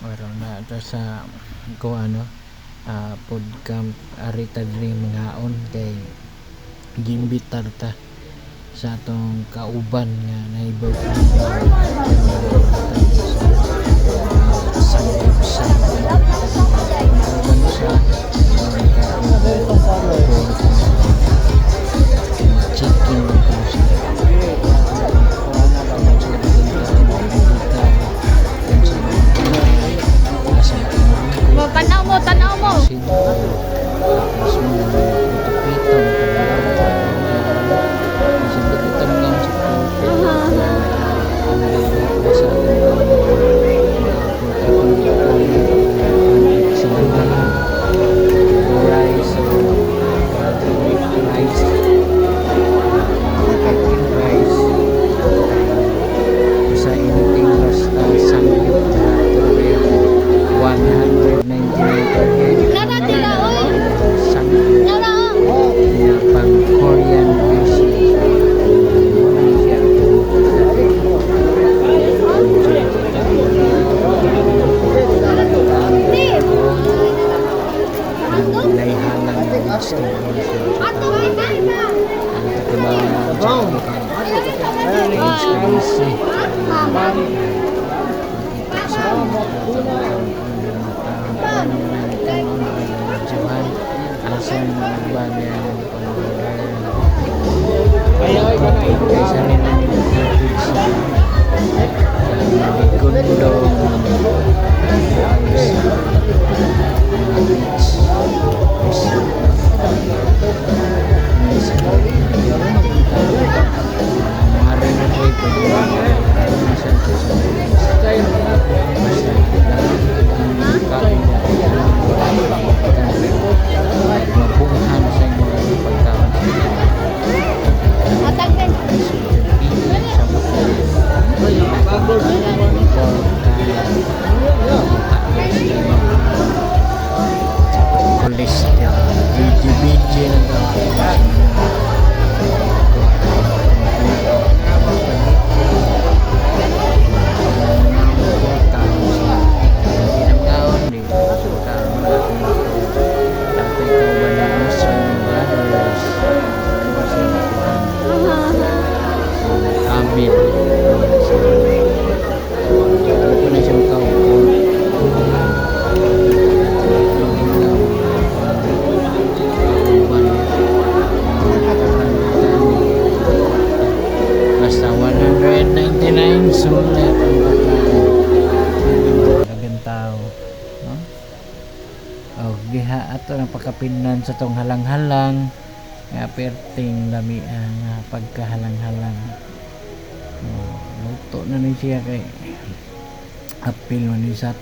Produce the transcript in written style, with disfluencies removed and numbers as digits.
Aron na ta sa ko ano, food camp, ari ta diri mangaon kay giimbitar ta sa atong kauban nga naay birthday sa samgyupsal. Kauban sa mga chicken ko siya. Tungod sa kadaghan tao sa asa. Mo, tanaw mo, tanaw mo. Sino tapos mga pito-pito. Kasi dito mga sa pork sa atong pork, atong atong rice o rice, chicken rice, sa anything basta samgyup na 199 per head. Nara tila, oy. Samgyup Nara. Na pang Korean version. Mao na siya atong kita. Di. Layhalang na vegetable siya. Ang takibaw na sa makita sa mga asa mga uban yan pang-order kaysa nila sa Bigundong sa mga beach resort. Sa mga na trip sa basta ang kain mabunghan sa inyong pagkaon sa Atag din. So, pili sa pork cholesterol BG BG lang daw. Tatay kauban ng Muslim Brothers sa kuan Amil sa ko na siyang kaupo kauban. Basta 199 sulit ang pagkain. Daghang tao, no? Oh, giha ato ang pagkapinnan sa tong halang-halang nga perting lami ang pagkahalang-halang. Oh, luto na ni siya kay apil man ni sa atong